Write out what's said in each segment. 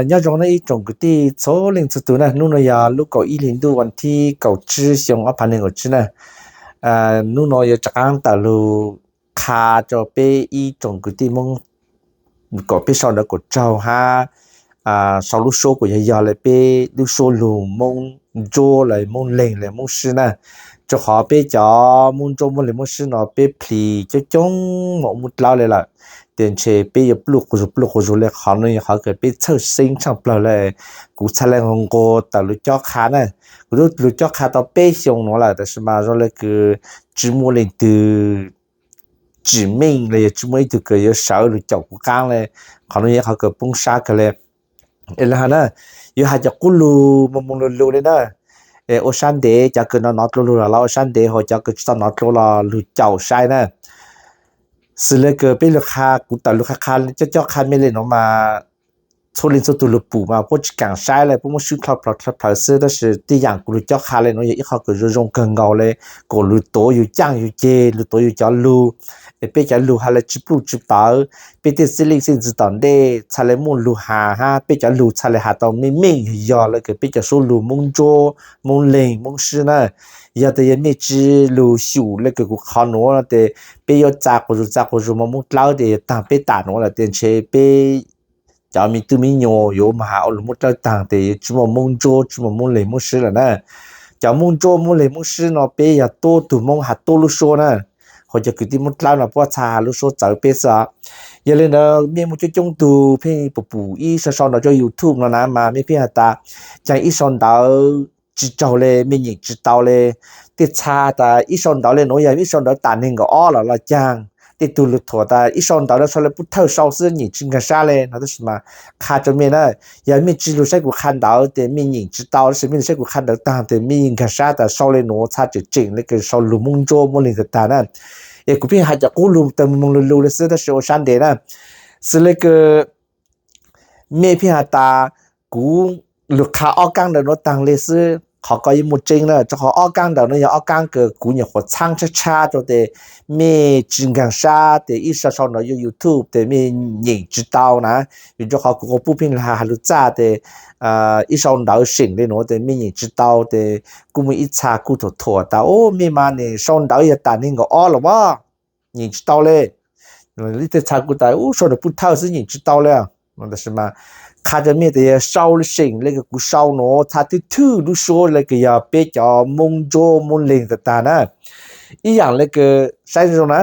Nyob zoo na ib tsoom kwv tij txhua leej txhua tus na, hnub no yog lub kaum ib hli ntuj vas thib kaum tsib xyoo ob phav nees nkaum tsib na. Hnub no yuav rov qab tawm lug qha rau peb ib tsoom kwv tij Hmoob kom peb sau ntawv kom raug hab sau lub suab kuas yog yog le peb lub suab lug Moob Ntsuab los Moob Leeg los Moob Sib na. Rua qhov peb cov Moob Ntsuab Moob Leeg Moob Sib no peb plhis coob coob mus muaj dlawb le lawm, tes ntshe peb yuav pluj quas zug pluj quas zug le. Qhov no yog qhov kws peb txhawj xeeb tshaaj plawg le. Kuv txhaj le nqua tawm lug cob qha na, kuv tub lug cob qha tau peb xyoo nuav lawm tab sis mas zoo le kws tsi muaj leej twg tsim meej los yog tsi muaj ib tug kws yuav sawv lug caum kuv qaab le. Qhov no yog qhov kws poob sab kawg le. Es le has na, yuav has cov qub lug moog moog lug lug le na. Es ua sab ntev, cov kws nov nov dlua lug los ua sab ntev, hos cov kws tsi tau nov dlua los lug caum saib na. Xws le kws peb lug qha, kuv tawm lug qha qha cob cob qha me le nuav mas txhua leej txhua tug lug pum mas puab tsi kaam saib le, puab muab swb dlhau plawg dlhau plawg xwb. Tab sis tej yaam kuv lug cob qha le nuav yog ib qho kws zoo zoo kawg nkaus le, kom lug tuav yug caaj yug ceg, lug tuav yug cov lug, es peb cov lug has le tsi pluj tsi pawv, peb tej xib leej xib ntxwv tom ntej txhaj le muaj lug has hab peb cov lug txhaj le has tau meej meej yog yog le kws peb cov suab lug Moob Ntsuab Moob Leeg Moob Sib na. Yog tas yog mej tsi lug xyum le kws kuv qhov nuav no tes peb yuav txav quas zug txav quas zug moog muab dlawb tes yog taag peb tam nuav lawm tes ntshe peb cov me tub me nyuam yuav moog has ua lug muab dlawb taag tes yuav tsi muaj Moob Ntsuab tsi muaj Moob Leeg Moob Sib lawm na. Cov Moob Ntsuab Moob Leeg Moob Sib no peb yog tuab tug Moob has tuab lub suab na, hos cov kwv tij muab dlawb no puab txhaj has lub suab txawv peb xwb os. Yog le ntawd mej muaj coob coob tug pheej pum pum ib sau sau ntawv rua YouTube no na mas mej pheej has tas, caag ib sau ntawv tsi raug le, mej nyeem tsi tau le. Tej txha tas ib sau ntawv le nuav yog ib sau ntawv tas neeg nkaum ob los los caag. Tej tug lug thuam tas ib sau ntawv no sau le pub thawj sau xwb, nyeem tsi nkaag sab le no. Tab sis mas qha rua mej na, yog mej tsi lug saib kuv qha ntawv tes mej nyeem tsi tau, tab sis mej lug saib kuv qha ntawv taag tes mej yeej nkaag sab tas sau le nuav txha tseem tseem le kws sau lug Moob Ntsuab Moob Leeg taag taag na. Es kuv pheej has cov qub lug tawm moog lug lug le xwb tab sis ua sab ntev na. Xws le kws mej pheej has tas kuv lug qha ob kaab ntawv nuav taag le xwb, qhov ko yeej muaj tseeb na, rua qhov ob kaab ntawv nuav yog ob kaab kws kuv nyuam qhuav txhaab tshab tshab rua tes mej tsi nkaag sab tes ib sau sau ntawv yuav YouTube tes mej nyeem tsi tau na. Vim rua qhov kuv quas puj pheej has has lug txaj tes ib sau ntawv seem le nuav tes mej nyeem tsi tau tes kuj muaj ib txha kuj thuam thuam tas, u, mej mas nim sau ntawv yog tas neeg nkaum ob los as, nyeem tsi tau le. Ib tej txha kuj tas, u, sau ntawv pub thawj xwb nyeem tsi tau le. Tab sis mas qha rua mej tas yog sau le seem le kws kuv sau nuav txha twb thwj lub suab le kws yog peb cov Moob Ntsuab Moob Leeg taag taag na. Ib yaam le kws saib zoo na,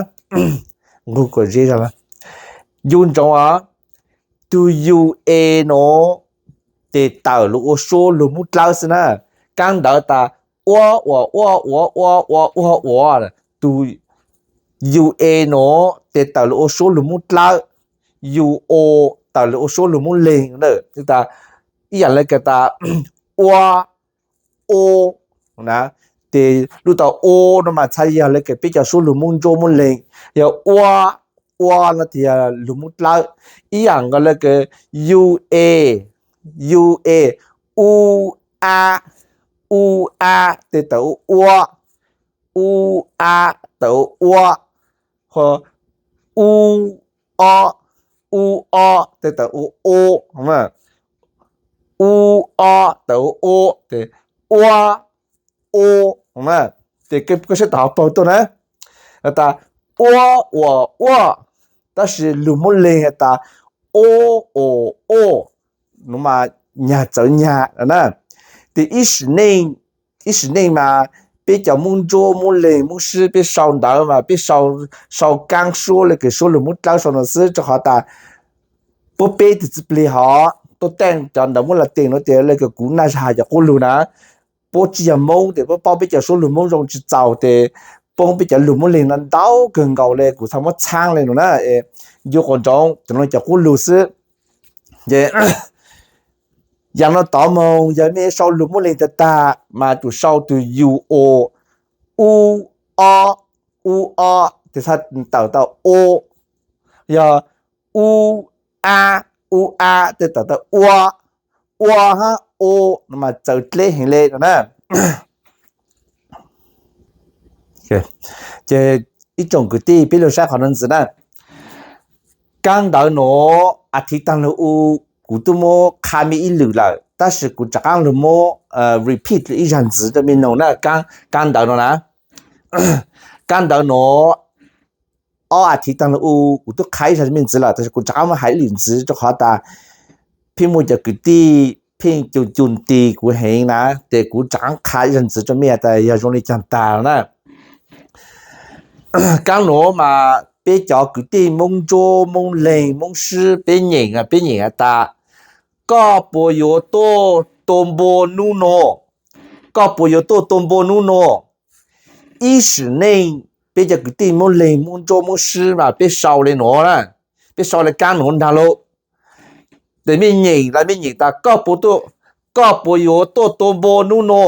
nqug kom ze zog, yus ntsoov os, tug U A nuav tes tawm lug ua suab lug Moob Dlawb xwb na. Kaab ntawv tas ua uas ua uav ua ua ua uas, tug U A nuav tes tawm lug ua suab lug Moob Dlawb, U O tawm lug ua suab lug Moob Leeg na. Tas ib yaam le kws tas ua, o na, tes lub tau o no mas txhaj yog le kws peb cov suab lug Moob Ntsuab Moob Leeg, yog ua, ua no tes yog lug Moob Dlawb. Ib yaam nkaus le kws U A, U A, u a, u a tes tawm ua ua, u a tawm ua ua, ho u o, u o tes tawm ua u, u o tawm ua u, tes ua u, tes koj saib tom hauv paug tuaj na, tas ua uas ua, tab sis lug Moob Leeg has tas o o o, nuav mas nyag txawv nyag na. Tes ib sim neej, ib sim neej mas peb cov Moob Ntsuab Moob Leeg Moob Sib peb sau ntawv mas peb sau, sau kaab suab le kws suab lug Moob Dlawb sau no xwb, rua qhov tas puab peb tug txiv plig hov tuaj teej cov ntawv Moob Laj Tees nuav tes le kws kuv naj zag cov qub lug na, puab tsi yog Moob tes puab paub peb cov suab lug Moob zoo tsi txaus tes poob peb cov lug Moob Leeg no ntau kawg nkaus le, kuv txhaj muab txhaab le nuav na. Ncu quas ntsoov cov nuav cov qub lug xwb. Ces yaam no tov moog yog mej sau lug Moob Leeg tag tag mas tsum sau tug u o, u o, u o tes txhaj tawm tau o, yog u a, u a tes tawm tau ua, ua hab u no mas txawv dleb heev le no na. Ces ib tsoom kwv tij peb lug saib qhov nuav ntxiv na. Kaab ntawv nuav a thiv taag lug u, kuv tub muab qha mej ib lwm lawm, tab sis kuv rov qaab lug muab repeat ib zag ntxiv rua mej noog na. Kaab ntawv nuav na, kaab ntawv nuav ob a thiv taag lug u, kuv tub qha ib zag mej ntxiv lawm, tab sis kuv rov qaab muab has ib lwm ntxiv rua qhov tas pheej muaj cov kwv tij pheej cu cu nti kuv heev na, tes kuv rov qaab qha ib zag ntxiv rua mej tas yog zoo li caag tag na. Kaab nuav mas peb cov kwv tij Moob Ntsuab, Moob Leeg, Moob Sib, peb nyeem, peb nyeem has tas, koj puas yuav tuaj tua npua nub nua? Koj puas yuav tuaj tua npua nub nua? Ib sim neej peb cov kwv tij Moob Leeg, Moob Ntsuab, Moob Sib mas peb sau le nuav na, peb sau le kaab nuav nraag lug. Tes mej nyeem los mej nyeem tas koj puas, koj puas yuav tuaj tua npua nub nua?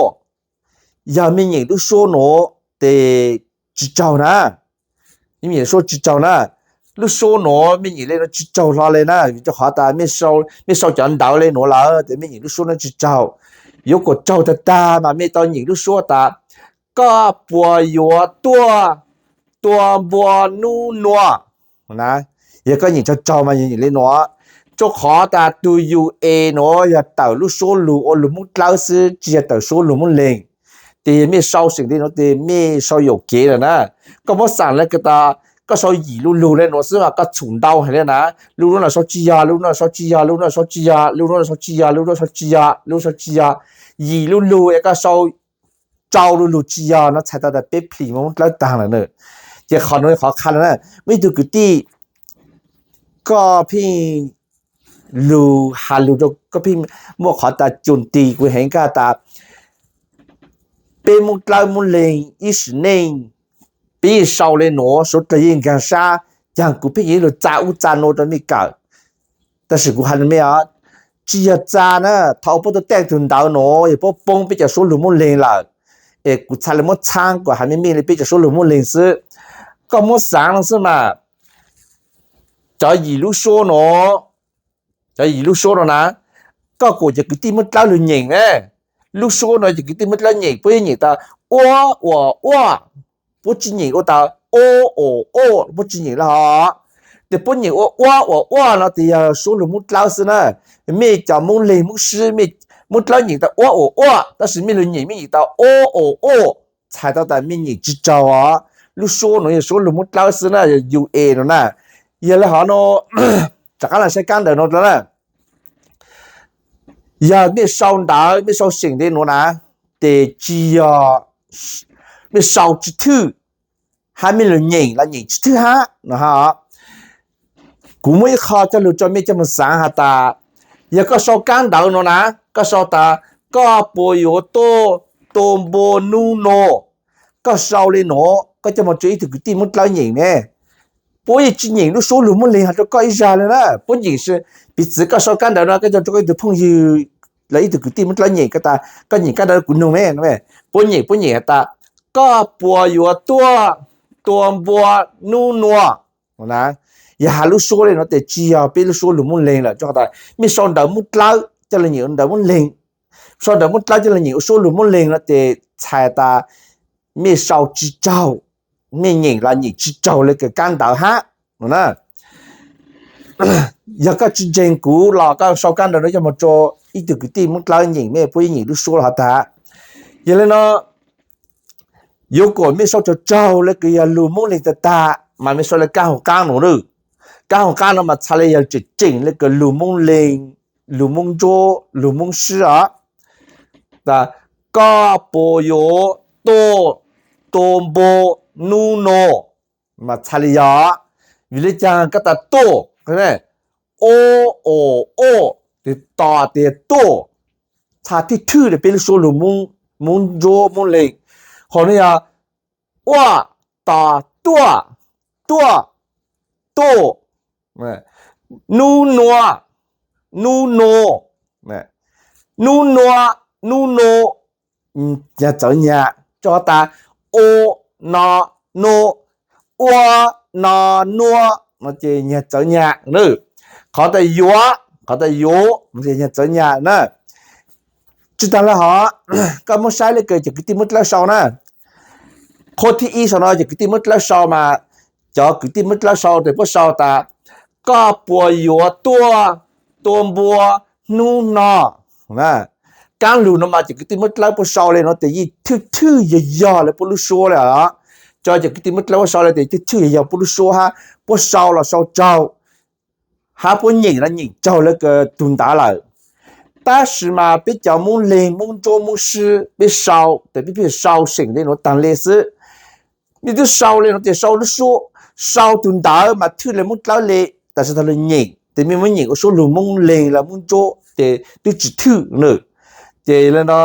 Yog mej nyeem lub suab nuav tes tsi tsaug na. Mej nyeem lub suab tsi tsaug na. Lub suab nuav mej nyeem le nuav tsi tsaug hlo le na, vim rua qhov tas mej sau cov ntawv le nuav lawm tes mej nyeem lub suab nuav tsi tsaug. Yuav kuas tsaug tag tag mas mej tau nyeem lub suab tas, koj puas yuav tuaj tua npua nub nua? Yog koj nyeem tsaug tsaug mas yog nyeem le nuav, rua qhov tas tug U A nuav yog tawm lub suab lug ua lug Moob Dlawb xwb, tsi yog tawm suab lug Moob Leeg. Tes yog mej sau seem le nuav tes mej sau yuam kev lawm na. Koj muab xaam le kws tas koj sau yim lu lug le nuav xwb mas koj txhum ntau heev le na. Lub nuav sau tsi yog, lub nuav sau tsi yog, lub nuav sau tsi yog, lub nuav sau tsi yog, lub nuav sau tsi yog, lub sau tsi yog. Yim lu lug es koj sau rau lu lug tsi yog no txhais tau tas peb plhis Moob Dlawb taag lawm na. Ces qhov nuav qhov qha le na, muaj ib tug kwv tij koj pheej lug has lug rua, koj pheej muaj qhov tas cu nti kuv heev kag tas peb Moob Dlawb Moob Leeg ib sim neej peb yeej sau le nuav, suav dlawg yeej nkaag sab, caag kuv pheej yuav lug txa ub txa nuav rua mej kawm. Tab sis kuv has le mej, tsi yog txa na, thaum puab tuaj taij tug ntawv nuav yog puab poob peb cov suab lug Moob Leeg lawm, es kuv txhad le muab txhaab kuas has mej mej le peb cov suab lug Moob Leeg xwb. Koj muab xaav no xwb mas, cov yim lub suab nuav, cov yim lub suab nuav na, koj kuas cov kwv tij Moob Dlawb lug nyeem ne. Lub suab nuav cov kwv tij Moob Dlawb nyeem puab yeej nyeem tas ua uas uaj, puab tsi nyeem ua tas o o o, puab tsi nyeem le hov. Tes puab nyeem ua ua uas uaj no tes yog suab lug Moob Dlawb xwb na. Mej cov Moob Leeg Moob Sib, Moob Dlawb nyeem tas ua uas uaj, tab sis mej lug nyeem mej nyeem tas o o o, txhais tau tas mej nyeem tsi tsaug os. Lub suab nuav yog suab lug Moob Dlawb xwb na, yog U A no na. Yog le hov no, rov qaab los saib kaab ntawv no dlua na. Yog mej sau ntawv mej sau seem le nuav na, tes tsi yog, mej sau tsi thwj, hab mej lug nyeem los nyeem tsi thwj hab no. Kuv muaj ib qho coj lug rua mej coj moog xaav has tas, yog koj sau kaab ntawv nuav na, koj sau tas koj puas yuav tuaj tua npua nub nua? Koj sau le nuav koj coj moog rua ib tug kwv tij Moob Dlawb nyeem ne, puab yeej tsi nyeem lub suab lug Moob Leeg hab rua koj ib zag le na. Puab nyeem, piv txwv koj sau kaab ntawv no koj coj rua koj ib tug phooj ywg los ib tug kwv tij Moob Dlawb nyeem, koj tas koj nyeem kaab ntawv kuv noog ne. Puab nyeem, puab nyeem has tas koj puas yuav tuaj tua npua nub nua? Yog has lub suab le nuav tes tsi yog peb lub suab lug Moob Leeg lawm, rua qhov tas mej sau ntawv Moob Dlawb coj lug nyeem ntawv Moob Leeg, sau ntawv Moob Dlawb coj lug nyeem ua suab lug Moob Leeg no tes txhais tas mej sau tsi tsaug, mej nyeem los nyeem tsi tsaug le kws kaab ntawv hab no na. Yog koj tsi ntseeg kuv los koj sau kaab ntawv nuav coj moog rua ib tug kwv tij Moob Dlawb nyeem, mej puab yeej nyeem lub suab le hov tag. Yog le no, yuav kom mej sau tsaug tsaug le kws yog lug Moob Leeg tag tag mas mej sau le kaab hauv qaab nuav lawm. Kaab hauv qaab no mas txhais le yog tseem tseem le kws lug Moob Leeg, lug Moob Ntsuab, lug Moob Sib os. Koj puas yuav tuaj tua npua nub nua? Mas txhais le yog, vim le caag koj tas tuaj, o o o, tes tos tes tuaj, txhais thwj thwj le peb lub suab lug Moob Ntsuab Moob Leeg. Qhov no yog uaj tos tuaj, tuaj, tuaj, nub nua, nub nua, nub nua, nub nua, nyag txawv nyag, rua qhov tas o no nua, ua no nua, no ces nyag txawv nyag. Qhov tas yuav, qhov tas yuav, nyag txawv nyag na. Tsi taag le hov, koj muab saib le kws cov kwv tij Moob Dlawb sau na. Qhov thib ib sau no cov kwv tij Moob Dlawb sau mas, cov kwv tij Moob Dlawb sau tes puab sau tas Koj puas yuav tuaj tua npua hnub no? Kaab lug no mas cov kwv tij Moob Dlawb puab sau le nuav tes yeej thwj thwj yog yog le puab lub suab le os. Cov cov kwv tij Moob Dlawb puab sau le tes thwj thwj yog yog puab lub suab hab puab sau los sau raug hab puab nyeem los nyeem raug le tug ntawv lawm. Tab sis mas peb cov Moob Leeg, Moob Ntsuab, Moob Sib peb sau tes peb pheej sau seem le nuav taag le xwb. Mej tub sau le nuav tes sau lub suab, sau tug ntawv mas thwj le Moob Dlawb le, tab sis thaum lug nyeem tes mej muab nyeem ua suab lug Moob Leeg los Moob Ntsuab tes tub tsi thwj na. Ces le no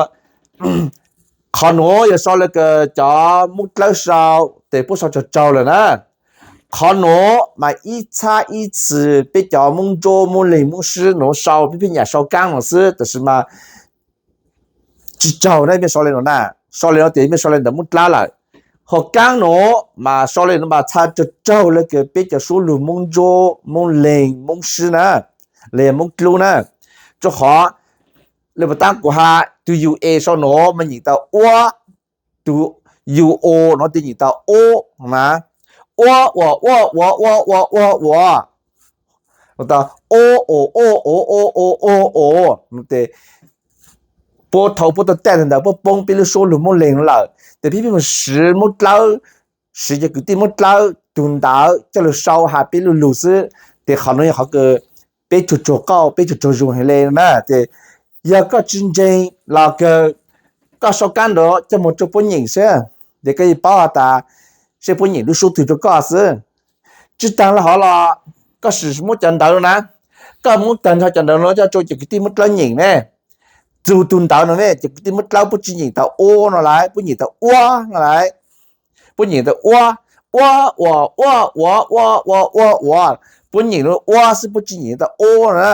qhov nuav yog sau le cov Moob Dlawb sau tes puab sau raug raug lawm na. Qhov nuav mas ib txhab ib txhis peb cov Moob Ntsuab, Moob Leeg, Moob Sib nuav sau peb pheej nyam sau kaab nuav xwb, tab sis mas tsi raug na, mej sau le nuav na, sau le nuav tes mej sau le ntawm Moob Dlawb lawm. Ho kaab nuav mas sau le nuav mas txhaj raug raug le peb cov suab lug Moob Ntsuab, Moob Leeg, Moob Sib na, le Moob Dlub na. Rua qhov le puas taab kuv has tug ua sau nuav mas nyeem tau ua, tug ua nuav tes nyeem tau ua na. Ua, ua, ua, ua, ua, ua, ua, ua. Ua, ua, ua, ua, ua, ua, ua, ua. Tes puab thaus puab tuaj taij ntawd puab poob peb lub suab lug Moob Leeg lawm, tes peb pheej mus siv Moob Dlawb, siv cov kwv tij Moob Dlawb tug ntawv coj lug sau has peb lub lug xwb. Tes qhov nuav yog qhov kws peb tsuag tsuag qauj, peb tsuag tsuag zug heev le na. Ces yog koj tsi ntseeg los kawg, koj sau kaab nrad coj moog rua puab nyeem xwb, ces koj yeej paub has tas seb puab nyeem lub suab twg rua koj xwb. Tsi taag le hov los koj sim muab cov ntawv no na, koj muab taag nrho cov ntawv no coj rua cov kwv tij Moob Dlawb nyeem ne. Txug tug ntawv no ne cov kwv tij Moob Dlawb puab tsi nyeem tau ua no lawm, puab nyeem tau ua no lawm. Puab nyeem tau ua, ua, ua, ua, ua, ua, ua, ua, ua. Puab nyeem ua xwb puab tsi nyeem tau ua na.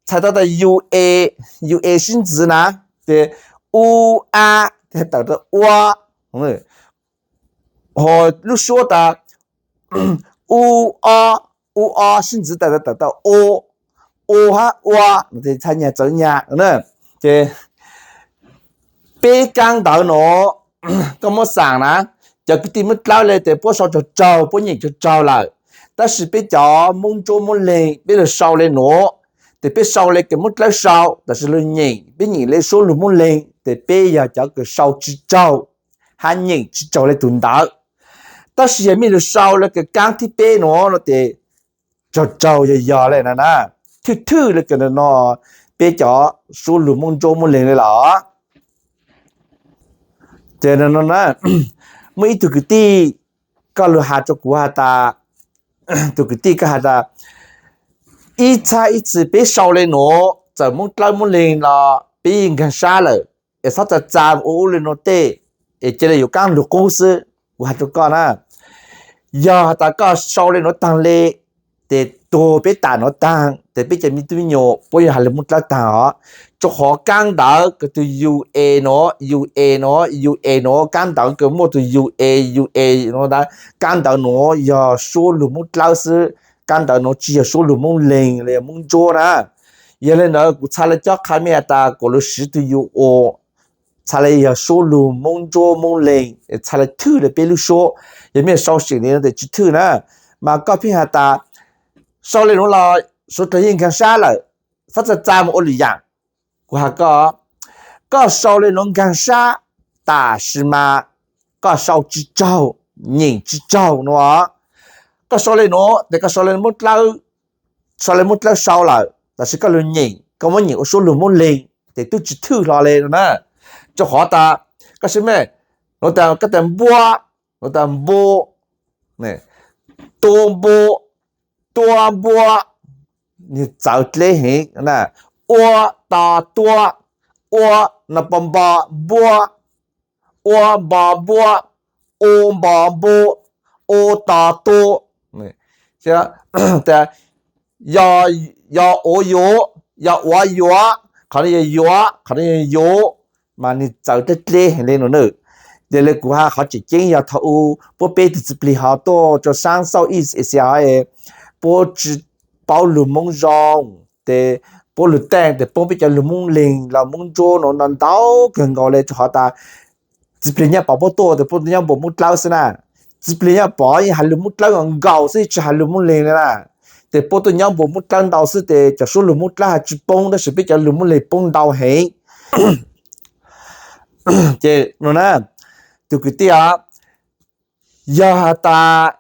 Txhais tau tas ua, ua sib ntxwv na, ces u, a, tawm tau ua. Ho lub suab tas u, o, u, o sib ntxwv tawm tau u, u hab ua, txhais nyag txawv nyag na. Ces peb kaab ntawv nuav, koj muab xaam na, cov kwv tij Moob Dlawb le tes puab sau raug raug, puab nyeem raug raug lawm. Tab sis peb cov Moob Ntsuab Moob Leeg peb lug sau le nuav, tes peb sau le kws Moob Dlawb sau, tab sis lug nyeem, peb nyeem le suab lug Moob Leeg, tes peb yog cov kws sau tsi raug, hab nyeem tsi raug le tug ntawv. Tab sis yog mej lug sau le kws kaab thib peb nuav no tes raug raug yog yog le na na, thwj thwj le kws no, peb cov suab lug Moob Ntsuab Moob Leeg le los. Ces no na, muaj ib tug kwv tij, koj lug has rua kuv has tas, tug kwv tij koj has tas, ib txhab ib txhis peb sau le nuav txawm Moob Dlawb Moob Leeg los peb yeej nkaag sab lawm, es txhob txav txav ua ub le nuav tej, es ca le yuav kaab lug qub xwb. Kuv has rua koj na, yog has tas koj sau le nuav taag le, tes tuag peb tam nuav taag tes peb cov me tub me nyuam puab yuav has lug Moob Dlawb taag os. Rua qhov kaab ntawv kws tug ua nuav, ua nuav, ua nuav, kaab ntawv kws muaj tug ua, ua nuav, kaab ntawv nuav yog suab lug Moob Dlawb xwb, kaab ntawv nuav tsi yog suab lug Moob Leeg los yog Moob Ntsuab na. Yog le ntawd kuv txhad le cob qha mej has tas kuas lug siv tug ua, txhad le yog suab lug Moob Ntsuab Moob Leeg, txhad le thwj le peb lub suab. Yog mej sau seem le nuav tes tsi thwj na. Mas koj pheej has tas sau le nuav los suav dlawg yeej nkaag sab lawm, txhob txav txav mus ua lwm yaam. Kuv has koj, koj sau le nuav nkaag sab, tab sis mas koj sau tsi raug, nyeem tsi raug nuav. Koj sau le nuav tes koj sau le Moob Dlawb, sau le Moob Dlawb sau lawm, tab sis koj lug nyeem, koj muab nyeem ua suab lug Moob Leeg tes tub tsi thwj hlo le nuav na. Rua qhov tas koj saib mej, nuav tas koj tas npua, nuav tas npu, tua npu, tua npua, nwg txawv dleb heev na. Ua, to, tua, ua, no po npo, npua, ua npo npua, u npo npu, u to tua. Yog, yog ua yuav, yog ua yuav, qhov no yog yuav, qhov no yog yuav, mas nwg txawv dleb dleb heev le nuav na. Yog le kuv has qhov tseem ceeb yog thaum u puab peb tug txiv plig hov tuaj rua saab Southeast Asia, puab tsi paub lug Moob zoo, tes puab lug taij tes poob peb cov lug Moob Leeg los Moob Ntsuab nuav ntau kawg nkaus le rua qhov tas txiv plig Nyaj Pov puab tuaj tes puab nyob npuab Moob Dlawb xwb na. Txiv plig Nyaj Pov yeej has lug Moob Dlawb nkaus xwb, tsi has lug Moob Leeg le na. Ces puab tuaj nyob npuas Moob Dlawb ntau xwb ces cov suab lug Moob Dlawb has tsi poob, tab sis peb cov lug Moob Leeg poob ntau heev. Ces no na, tug kwv tij os, yog has tas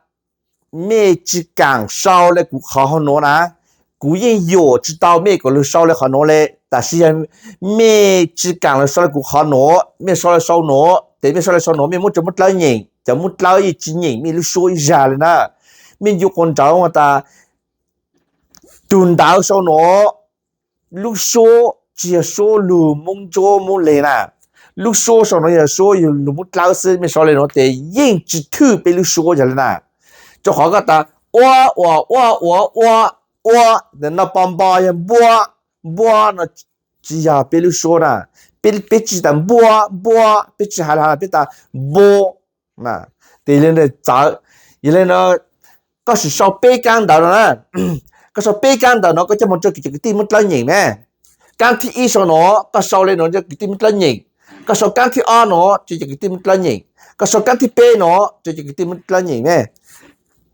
mej tsi kaam sau le kuv qhov hauv nuav na, kuv yeej yuam tsi tau mej kom lug sau le qhov nuav le. Tab sis yog mej tsi kaam lug sau le kuv qhov nuav, mej sau le sau nuav, ces mej sau le sau nuav mej muab cov Moob Dlawb nyeem, cov Moob Dlawb yeej tsi nyeem mej lub suab ib zag le na. Mej ncu quas nraud has tas tug ntawv sau nuav, lub suab tsi yog suab lug Moob Ntsuab Moob Leeg na. Lub suab sau nuav yog suab yug lug Moob Dlawb xwb, mej sau le nuav ces yeej tsi thwj peb lub suab yog le na. Rua qhov koj tas ua, uas, ua, uas, ua, ua, no po npo yog npua, npua no tsi yog peb lub suab na. Peb, peb tsi tas npua, npua, peb tsi has le, peb tas npu. Ces txawv, yog le no koj sim sau peb kaab ntawv no na. Koj sau peb kaab ntawv no koj coj moog rua cov kwv tij Moob Dlawb nyeem na. Kaab thib ib sau nuav koj sau le nuav rua kwv tij Moob Dlawb nyeem, koj sau kaab thib ob nuav rua cov kwv tij Moob Dlawb nyeem, koj sau kaab thib peb nuav rua cov kwv tij Moob Dlawb nyeem na.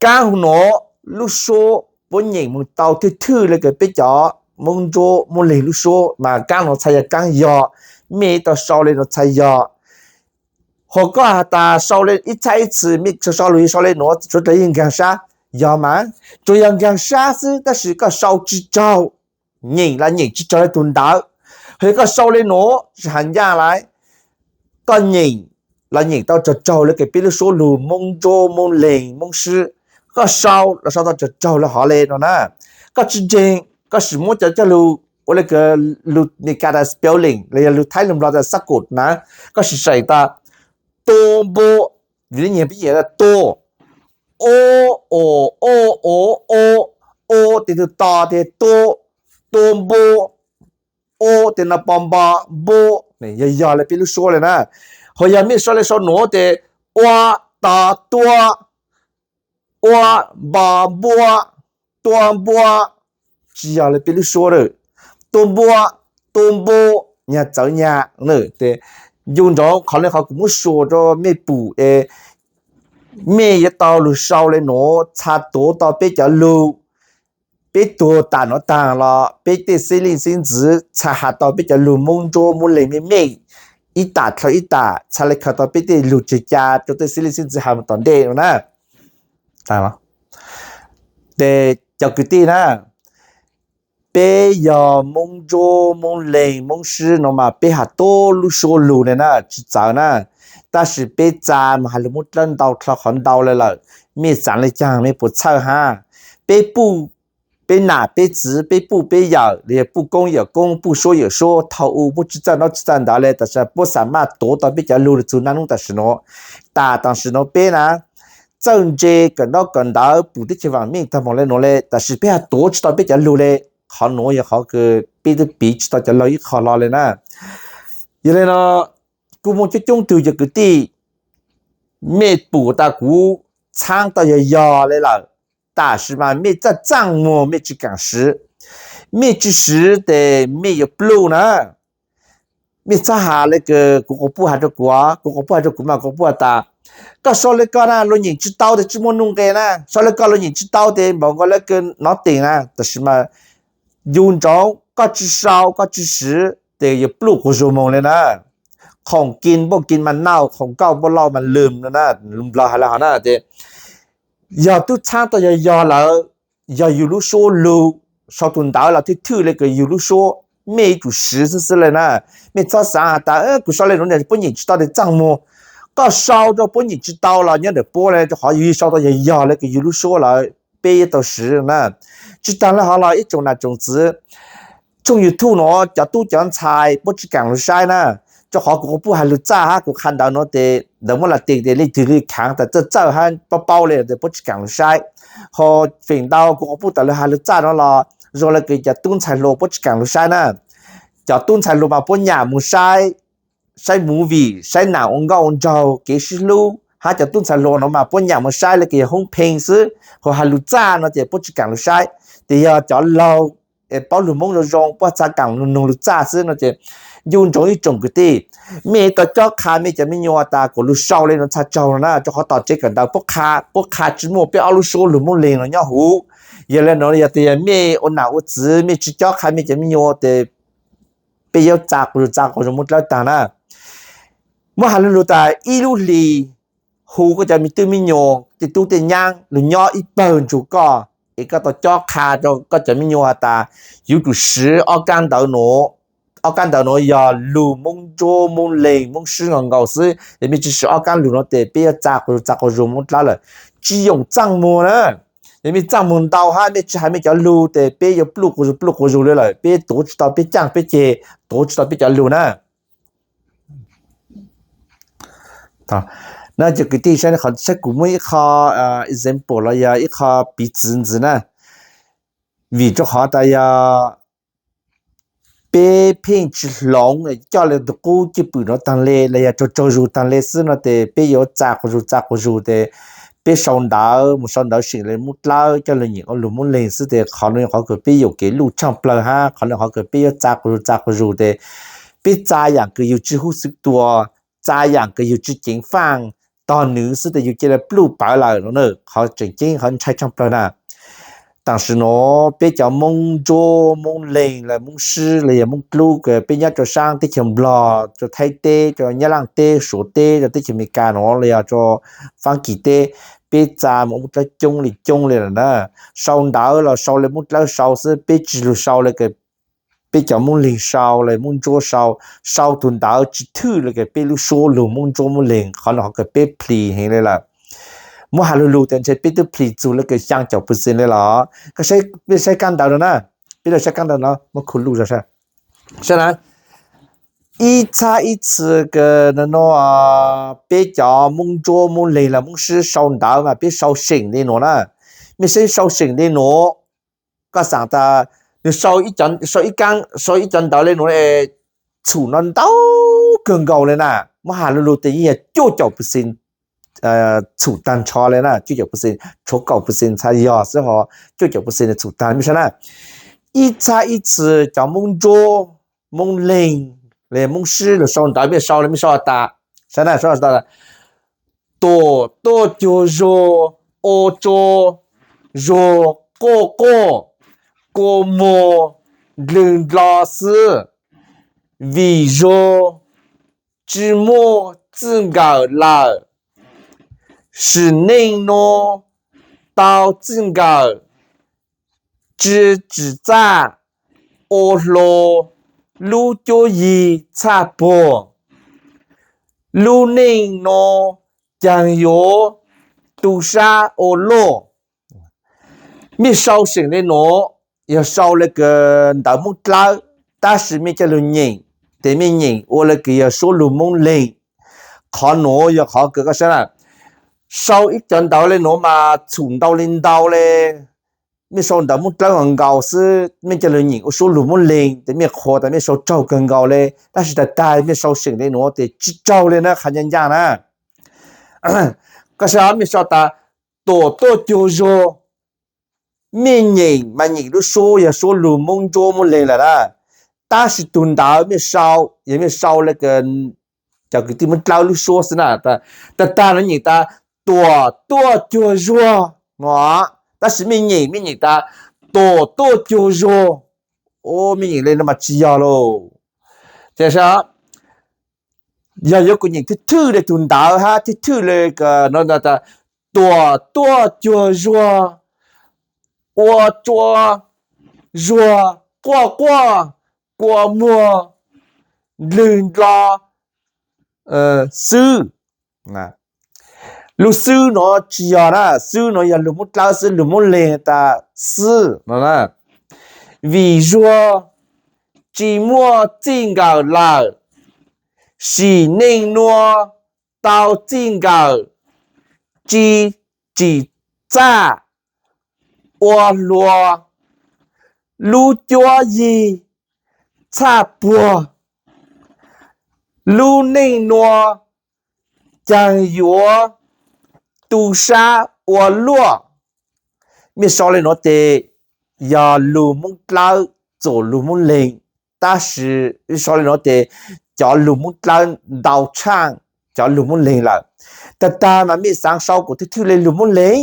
Kaab hauv nuav lub suab puab nyeem moog tau thwj thwj le kws peb cov Moob Ntsuab Moob Leeg lub suab mas kaab nuav txhaj yog kaab yog, mej tau sau le nuav txhaj yog. Hos koj has tas sau le ib txhab ib txhis mej sau sau lug yog sau le nuav tsuav dlawg yeej nkaag sab, yog mas tsuas yog nkaag sab xwb tab sis koj sau tsi raug, nyeem los nyeem tsi raug le tug ntawv. Hos yog koj sau le nuav tsi has ncaaj lawm, koj nyeem los nyeem tau raug raug le kws peb lub suab lug Moob Ntsuab Moob Leeg Moob Sib, koj sau los sau tau raug raug le hov le no na. Koj tsi ntseeg koj sim muab cov coj lug ua le kws lug Meskas tas spelling los yog lug Thaib lug Nplog tas xab kus na, koj sim saib tas tu npu, vim le nyeem peb nyeem tas tu, o, o, o, o, o, o, tes tug to tes tu, tu npu, u tes no po npo, npu, yog yog le peb lub suab le na. Hos yog mej sau le sau nuav tes ua, to, tua, ua, npo, npua, tua npua, tsi yog le peb lub suab lawm. Tu npua, tu npu, nyag txawv nyag. Ncu ntsoov qhov le qhov kuv muab suas rua mej pum es mej yuav tau lug sau le nuav txhaj tuav tau peb cov lug, peb tuag tas nuav taag los peb tej xib leej xib ntxwv txhaj has tau peb cov lug Moob Ntsuab Moob Leeg mej mej ib tam dlhau ib tam, txhaj le khaws tau peb tej lug tseg ca rua tej xib leej xib ntxwv has moog tom ntej no na. Ces cov kwv tij na, peb yog Moob Ntsuab Moob Leeg Moob Sib no mas peb has tuab lub suab lug le na tsi txawv na, tab sis peb txav mas has lug Moob Dlawb ntau dlhau qhov ntau le lawm. Mej xaav le caag mej puas txhawj hab? Peb puj peb nam peb txiv, peb puj peb yawm los yog puj koob yawm koob, puj suab yawm suab, thaum u puab tsi txawj ntaub tsi txawj ntawv le tab sis puab xaav maj tuav tau peb cov lug le txug naj nub tam sim nuav. Tas tam sim nuav peb na txawj ntse kawm ntaub kawm ntawv pum teb chaws vaam meej taag moog le nuav le tab sis peb has tuav tsi tau peb cov lug le. Qhov nuav yog qhov kws peb twb piv tsi tau cov laug ib qho hlo le na. Yog le no kuj muaj coob coob tug cov kwv tij, mej pum tas kuv txhaab tau yog yog le lawm, tab sis mas mej txaj txaaj muag mej tsi kaam siv. Mej tsi siv tes mej yuav pluj na. Mej txhob has le kws kuv quas puj has rua kuv, kuv quas puj has rua kuv mas kuv quas puj has tas koj sau le koj na luas nyeem tsi tau tes tsi muaj nuj nqes na, sau le koj luas nyeem tsi tau tes npaum nkaus le kws nov teem na. Tab sis mas ncu ntsoov koj tsi sau koj tsi siv tes yuav pluj quas zuag moog le na. Khoom kis npauj kis mas nauj, khoom kauj npauj lauj mas lwm no na, lus Nplog has le hov na. Ces yog tub txhaab tau yog yog lawm, yog yug lub suab lug, sau tug ntawv los thwj thwj le kws yug lub suab, mej yuav tsum siv xwb xwb le na. Mej txhob xaav has tas kuv sau le nuav puab nyeem tsi tau tes txaaj muag. Koj sau rua puab nyeem tsi tau los nyob ntawm puab le, rua qhov yug sau tau yog yog le kws yug lub suab lawm peb yuav tau siv na. Tsi taag le hov los ib tsoom nam tsoom txiv, tshooj YouTube nuav cov tub cov ntxhais puab tsi kaam lug saib na. Rua qhov kuv quas puj has lug txaj hab kuv qha ntawv nuav tes ntawd muab lam tees tes leej twg le khaav tas txawj txawj hab paub paub le tes puab tsi kaam lug saib. Ho feem ntau kuv quas puj tas lug has lug txaj nuav los zoo le kws cov tub ntxhais hluas puab tsi kaam lug saib na. Cov tub ntxhais hluas mas puab nyam moog saib, saib movie, saib nam ua nkauj ua nraug, kev sib hlub, hab cov tub ntxhais hluas nuav mas puab nyam moog saib le kws yog hoob pheej xwb. Ho has lug txaj no ces puab tsi kaam lug saib. Tes yog cov laug paub lug Moob zoo zoo puab txhaj kaam lug noog lug txaj xwb no ces ncu ntsoov ib tsoom kwv tij, mej tau cob qha mej cov me nyuam tas kuas lug sau le nuav txhaj tsaug no na, rua qhov tom tsev kawm ntawv puab qha, puab qha tsi muaj peb ob lub suab lug Moob Leeg no nyob huv. Yog le no yog tias mej ua nam ua txiv mej tsi cob qha mej cov me nyuam tes peb yuav txav quas zug txav quas zug Moob Dlawb taag na. Muab has lug lug tas ib lub hlis hu koj cov me tub me nyuam tej tub tej nyaab lug nyob ib pawg ntsug koj, es koj tau cob qha rua koj cov me nyuam has tas yuav tsum siv ob kab ntawv nuav, ob kab ntawv nuav yog lug Moob Ntsuab Moob Leeg Moob Sib nkaus nkaus xwb, yog mej tsi siv ob kab lug nuav tes peb yuav txav quas zug txav quas zug Moob Dlawb lawm. Tsi yoom txaaj muag na. Yog mej txaaj muag ntau hab mej tsi has mej cov lug tes peb yuav pluj quas zug pluj quas zug le lawm, peb tuav tsi tau peb caaj peb ceg, tuav tsi tau peb cov lug na. Na cov kwv tij saib, qhov saib kuv muab ib qho example los yog ib qho piv txwv ntxiv na, vim rua qhov tas yog peb pheej tsi hloov coj le tug qub cwj pwm nuav taag le los yog tsaug tsaug zug taag le xwb no tes peb yuav txav quas zug txav quas zug tes peb sau ntawv mus sau ntawv seem le Moob Dlawb coj lug nyeem ua lug Moob Leeg xwb tes qhov nuav yog qhov kws peb yuam kev luj tshaaj plawg hab qhov nuav qhov kws peb yuav txav quas zug txav quas zug tes peb txav yaam kws yug tsi hub xwb tua, txav yaam kws yug tsi ceev faaj, tog nwg xwb tes yug ca le pluj pawv lawm no. Qhov tseem ceeb qhov ntshai tshaaj plawg na. Taam sim nuav peb cov Moob Ntsuab Moob Leeg los Moob Sib los yog Moob Dlub kws peb nyob rua saab teb chaws Nplog, rua Thaib teb, rua Nyab Laaj teb, Suav teb, rua teb chaws Amelikas nuav los yog rua Faab Kis teb, peb txav mus ua Moob Dlawb coob le coob le lawm na. Sau ntawv los sau le Moob Dlawb sau xwb, peb tsi lug sau le kws peb cov Moob Leeg sau le Moob Ntsuab sau, sau tug ntawv tsi thwj le kws peb lub suab lug Moob Ntsuab Moob Leeg, qhov nuav qhov kws peb plhis heev le lawm. Muab has lug lug tes ntshe peb twb plhis txug le kws xyaa caum percent le los. Koj saib, peb saib kab ntawv no na, peb lug saib kab ntawv no muab khu luj zog saib na. Ib txhab ib txhis kws no, peb cov Moob Ntsuab Moob Leeg los Moob Sib sau ntawv mas peb sau seem le nuav na. Mej saib sau seem le nuav, koj xaam tas nwg sau ib, sau ib cov ntawv le nuav txhum no ntau kawg nkaus le na. Muab has lug lug tes yeej yog cuaj caum percent txhum taag nrho le na, cuaj caum percent, tshuav kaum percent txhad yog xwb ho cuaj caum percent txhum taag. Mej saib na, ib txhab ib txhis cov Moob Ntsuab Moob Leeg le Moob Sib lug sau ntawv mej sau le mej sau tas, saib na, tuam tuaj cuag zug, ua tsua zuag quaj quaj, kua muag ndlwg ndlo xwb, vim zuag tsi muaj txij nkawm lawm. Sim neej nuav tau txij nkawm tsi tsim txaj ua hlua lub cuab yig txhaj puag. Lub neej nuav caag yuav tu sab ua luaj. Mej sau seem le nuav yog sau le kws ntawv Moob Dlawb, tab sis mej coj lug nyeem, tes mej nyeem ua le kws yog suab lug Moob Leeg. Qhov nuav yog qhov kws koj saib na, sau ib cov ntawv le nuav mas txhum ntau le ntau le. Mej sau ntawv Moob Dlawb nkaus xwb, mej coj lug nyeem ua suab lug Moob Leeg tes mej qhuas tas mej sau raug kawg nkaus le, tab sis tag tag mej sau seem le nuav tes tsi raug le na, qha ncaj ncaj na. Koj saib mej sau tas tuam tuaj cuag zug, mej nyeem mas nyeem lub suab yog suab lug Moob Ntsuab Moob Leeg lawm na, tab sis tug ntawv mej sau yog mej sau le cov kwv tij Moob Dlawb lub suab xwb na. Tag tag nuav nyeem tas tuam tuaj cuag zuag no, tab sis mej nyeem mej nyeem tas tuam tuaj cuag zuag, mej nyeem le nuav mas tsi yog lauj. Ces yog yuav kuv nyeem thwj thwj le tug ntawv hab thwj thwj le tuam tuaj cuag zuag, ua tsua zuag quaj quaj, kua muag ndlwg ndlo xwb. Lub xwb nuav tsi yog na, xwb nuav yog lug Moob Dlawb xwb, lug Moob Leeg tas xwb no na. Vim zuag tsi muaj txij nkawm lawm, sim neej nuav tau txij nkawm tsi tsim txaj ua hlua lub cuab yig txhaj puag. Lub neej nuav caag yuav tu sab ua luaj. Mej sau le nuav tes yog lug Moob Dlawb txuam lug Moob Leeg, tab sis sau le nuav tes cov lug Moob Dlawb ntau tshaaj cov lug Moob Leeg lawm. Tag tag mas mej xaav sau kuas thwj thwj le lug Moob Leeg,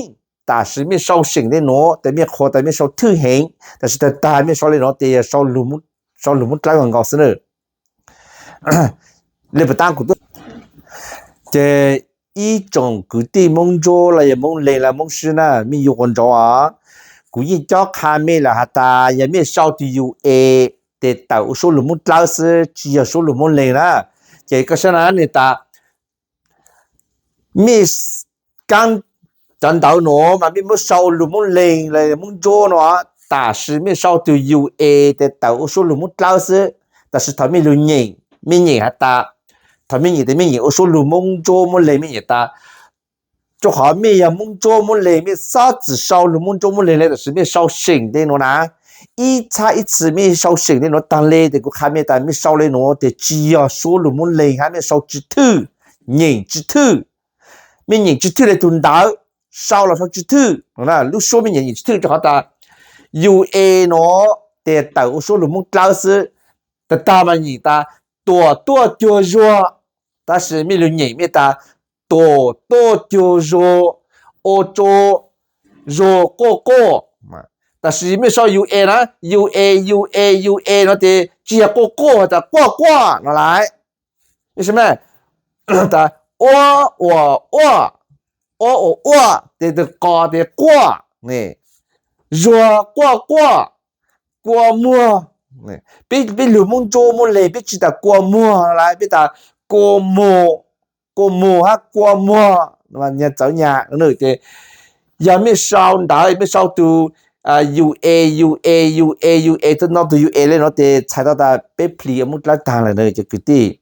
tam sim mej sau seem le nuav tes mej qhuas tas mej sau thwj heev, tam sim tag tag mej sau le nuav tes yog sau lug Moob Dlawb nkaus xwb na. Le puas taab kuv tuaj. Ces ib tsoom kwv tij Moob Ntsuab los yog Moob Leeg los Moob Sib na, mej yuav quas nraud os. Kuv yeej cob qha mej lawm has tas yog mej sau tus U E tes tawm ua suab lug Moob Dlawb xwb, tsis yog suab lug Moob Leeg na. Ces koj saib na, nwg tas mej kaab cov ntawv nuav mas mej muab sau lug Moob Leeg los Moob Ntsuab no, tam sim mej sau tus U E tes tawm ua suab lug Moob Dlawb xwb. Tam sim thaum mej lug nyeem, mej nyeem has tas, thaum mej nyeem tes mej nyeem ua suab lug Moob Ntsuab Moob Leeg, mej nyeem tas, rua qhov mej yog Moob Ntsuab Moob Leeg mej xob txwm sau lug Moob Ntsuab Moob Leeg le, tam sim mej sau seem le nuav na, ib txhab ib txhis mej sau seem le nuav taag le tes kuv qha mej tas mej sau le nuav tes tsis yog suab lug Moob Leeg hab, mej sau tsis thwj, nyeem tsis thwj. Mej nyeem tsis thwj le tug ntawv, sau los sau tsis thwj, lub suab mej nyeem nyeem tsis thwj rua qhov tas U E nuav tes tawm ua suab lug Moob Dlawb xwb. Tag tag mas nyeem tas tuam tuaj cuag zuag, tab sis mej lug nyeem mej tas tuam tuaj cuag zuag, ua rua zuag quaj quaj. Tab sis mej sau U E na, U E, U E, U E no tes tsis yog quaj quaj, tas quaj quaj no lawm. Tas ua ua uaj, ua ua uaj tes tug qos tes quaj, zuag quaj quaj, kua muag. Peb lug Moob Ntsuab Moob Leeg peb tsis tas kua muag lawm, peb tas kua muag, kua muag hab kua muag, nyag txawv nyag. Ces yog mej sau ntawv, mej sau tus U E, U E, U E, U E, tuaj no tus U E le nuav tes txhais tau tas peb plhis ua Moob Dlawb taag lawm na cov kwv tij.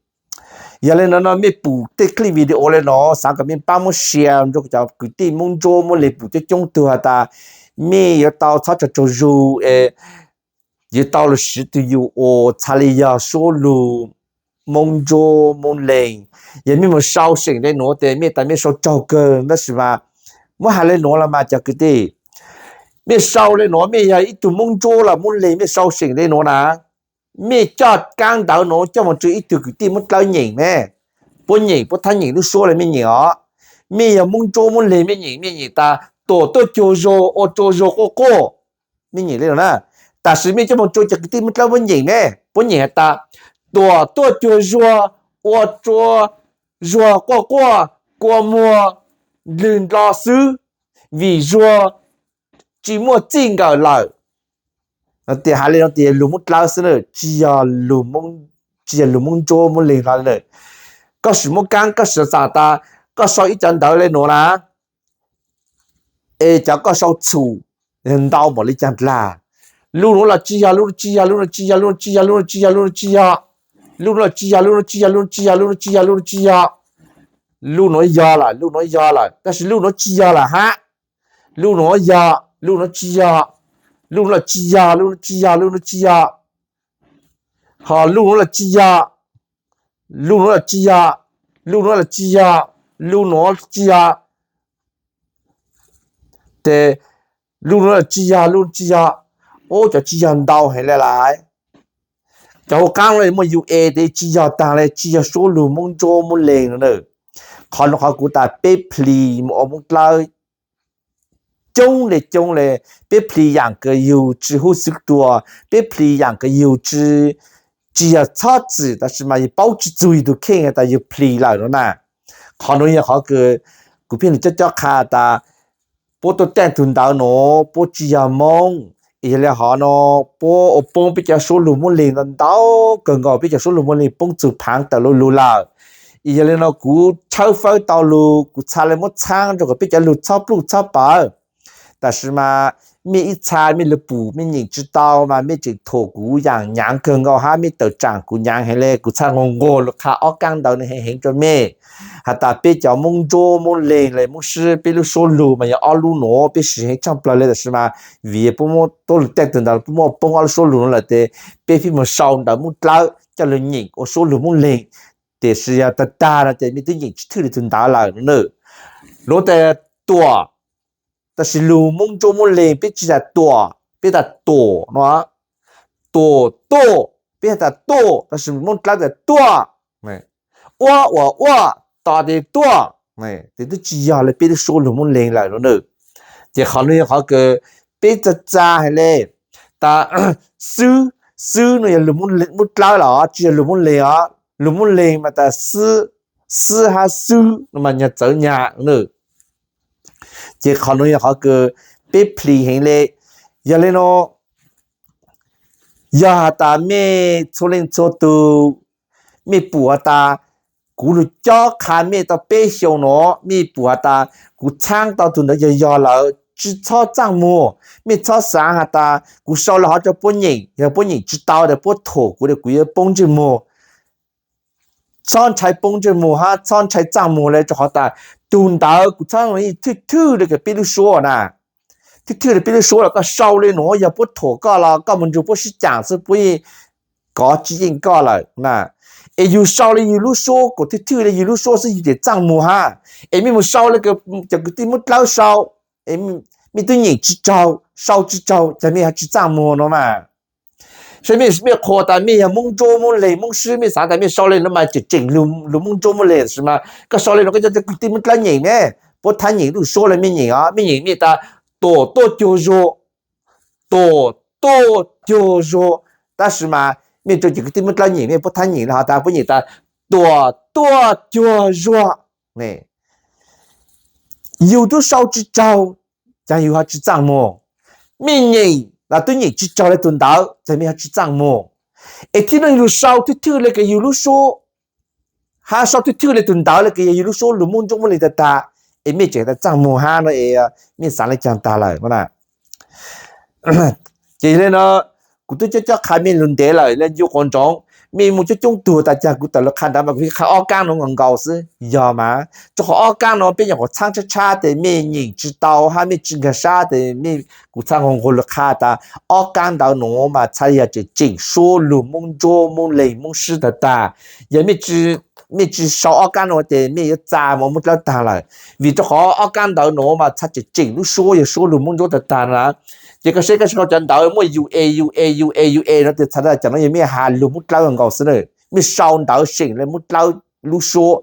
Yog le nuav no mej pum tej clip video le nuav xaav kom mej paab muab share rua cov kwv tij Moob Ntsuab Moob Leeg pum coob coob tug has tas mej yuav tau txhob tsaug tsaug zug es yuav tau lug siv tug U E txhad le yog suab lug Moob Ntsuab Moob Leeg. Yog mej mus sau seem le nuav tes mej tas mej sau raug kawg, tab sis mas muab has le nuav los mas cov kwv tij, mej sau le nuav mej yog ib tug Moob Ntsuab los Moob Leeg mej sau seem le nuav na, mej coj kaab ntawv nuav coj mus rua ib tug kwv tij Moob Dlawb nyeem me, puab nyeem puab txhaj nyeem lub suab le mej nyeem os. Mej yog Moob Ntsuab Moob Leeg mej nyeem, mej nyeem tas tuam tuaj cuag zuag, ua rua zuag quaj quaj, mej nyeem le nuav na. Tab sis mej coj mus rua cov kwv tij Moob Dlawb puab nyeem me, puab nyeem has tas tuam tuaj cuag zuag, ua rua zuag quaj quaj, kua muag lwg nlo xwb, vim zuag tsis muaj txij nkawm lawm. Tias has le nuav tias lug Moob Dlawb xwb na, tsis yog lug Moob Ntsuab Moob Leeg hlo le. Koj sim muab kaab koj sim xaam tas koj sau ib cov ntawv le nuav na, es cov koj sau txhum ntau npaum le caag dlaag. Lub nuav los tsis yog, lub nuav tsis yog, lub nuav tsis yog, lub nuav tsis yog, lub nuav tsis yog, lub nuav tsis yog. Lub nuav los tsis yog, lub nuav tsis yog, lub nuav tsis yog, lub nuav tsis yog, lub nuav tsis yog. Lub nuav yog lawm, lub nuav yog lawm, tab sis lub nuav tsis yog lawm hab. Lub nuav yog, lub nuav tsis yog. Lub nuav los tsis yog, lub nuav tsis yog, lub nuav tsis yog. Ho lub nuav los tsis yog, lub nuav los tsis yog, lub nuav los tsis yog, lub nuav tsis yog. Tes lub nuav los tsis yog, lub nuav tsis yog. Ub, cov tsis yog ntau heev le lawm. Cov huv qaab le muaj U E tes tsis yog taag le, tsis yog suab lug Moob Ntsuab Moob Leeg no na. Qhov nuav qhov kuv tas peb plhis mus ua Moob Dlawb coob le coob le, peb plhis yaam kws yug tsis hub xwb tuag, peb plhis yaam kws yug tsis, tsis yog txhob txwm tab sis mas yug paub tsis txug yug tug kheej tas yug plhis lawm no na. Qhov nuav yog qhov kws kuv pheej lug cob cob qha tas puab tuaj taaj tug ntawv nuav puab tsis yog Moob, es yog le hov no puab ua poob peb cov suab lug Moob Leeg ntau ntau kawg nkaus, peb cov suab lug Moob Leeg poob txug phaav tawm lu lug lawm. Es yog le no kuv tshawb fawb tau lug, kuv txha le muab txhaab rua kom peb cov lug txhob pluj txhob pawv. Tab sis mas mej ib txha mej lug pum mej nyeem tsis tau mas mej tseem thuam kuv yaam nyaav kawg nkaus hab, mej tawm tsaam kuv nyaav heev le, kuv txha nquag nquag lug qha ob kaab ntawv nuav heev heev rua mej has tas peb cov Moob Ntsuab Moob Leeg le Moob Sib peb lub suab lug mas yog ob lub nuav peb siv heev tshaaj plawg le, tab sis mas vim puab muab tuab lug taaj tug ntawv puab muab poob ob lub suab lug nuav lawm tes peb pheej mus sau ntawv Moob Dlawb coj lug nyeem ua suab lug Moob Leeg. Tiam sis yog tag tag no ces mej twb nyeem tsis thwj le tug ntawv lawm no na. Luag tas tuam, tab sis lug Moob Ntsuab Moob Leeg peb tsis tas tuam, peb tas tuam no. Tuam tuaj, peb has tas tuaj, tab sis Moob Dlawb tas tuaj. Ua ua uaj, to tes tuaj. Tes twb tsis yog le peb lub suab lug Moob Leeg lawm no na. Ces qhov no yog qhov kws peb txaj txaj heev le. Tas xwb, xwb no yog lug muab dlawb los tsis yog lug muab leeg os. Lug muab leeg mas tas xwb, xwb hab xwb no mas nyag txawv nyag. Ces qhov no yog qhov kws peb plhis heev le. Yog le no, yog has tas mej txhua leej txhua tug, mej pum has tas kuv lug cob qha mej tau peb xyoos no, mej pum has tas kuv txhaab tau tug ntawd yog yog lawm, tsis txhob txaaj muag. Mej txhob xaav has tas kuv sau le hov rua puab nyeem, yog puab nyeem tsis tau tas puab thuam kuv, kuv yuav poob ntsej muag. Txhob ntshai poob ntsej muag hab txhob ntshai txaaj muag le, rua qhov tas tug ntawd kuv txhob thwj thwj le kws peb lub suab na. Thwj thwj le peb lub suab los koj sau le nuav yog puab thuam koj los koj moog nrug puab sib caam xwb puab yeej kov tsis yeej koj lawm na. Es yug sau le yug lub suab kuas thwj thwj le yug lub suab xwb yug tseem txaaj muag hab. Es mej mus sau le cov kwv tij muab dlawb sau, mej twb nyeem tsis raug, sau tsis raug, cas mej ho tsis txaaj muag no mas. Saib mej, mej qhuas tas mej yog Moob Ntsuab Moob Leeg Moob Sib, mej xaav tas mej sau le no mas tseem tseem lug Moob Ntsuab Moob Leeg, tab sis mas koj sau le no koj coj cov kwv tij muab dlawb nyeem ne, puab thab nyeem lub suab le mej nyeem os, mej nyeem mej tas tuam tuaj cuag zuag, tuam tuaj cuag zuag. Tab sis mas mej rua cov kwv tij muab dlawb nyeem, mej puab thab nyeem le hov tas puab nyeem tas tuam tuaj cuag zuag. Yug tub sau tsis raug, cas yug ho tsis txaaj muag? Mej nyeem los twb nyeem tsis raug le tug ntawd, cas mej ho tsis txaaj muag? Es thib no yug sau thwj thwj le kws yug lub suab, hab sau thwj thwj le tug ntawd le kws yog yug lub suab lug Moob Ntsuab Moob Leeg tag tag, es mej tseem tas txaaj muag hab no es mej xaav le caag tag lawm na. Ces le no kuv twb cob cob qha mej lug ntev lawm le ncu quas ntsoov, mej muaj coob coob tug tas cas kuv tawm lug qha ntawd mas kuv qha ob kaab no nkaus nkaus xwb. Yog mas, rua qhov ob kaab no peb nyuam qhuav txhaab tshab tshab tes mej nyeem tsis tau hab mej tsis nkag sab tes mej, kuv txhaj nqua nqua lug qha tas ob kaab ntawd nuav mas txhaj yog tseem tseem suab lug Moob Ntsuab Moob Leeg Moob Sib tag tag. Yog mej tsis sau ob kaab no tes mej yuav txav moog muab dlawb tag lawm, vim rua qhov ob kaab ntawd nuav mas txhaj tseem tseem lub suab yog suab lug Moob Ntsuab tag tag na. Ces koj saib koj saib cov ntawv muaj yus e yus e yus e yus e no tes txhais tau cov no yog mej has lug muab dlawb nkaus xwb na. Mej sau ntawv seem le muab dlawb lub suab,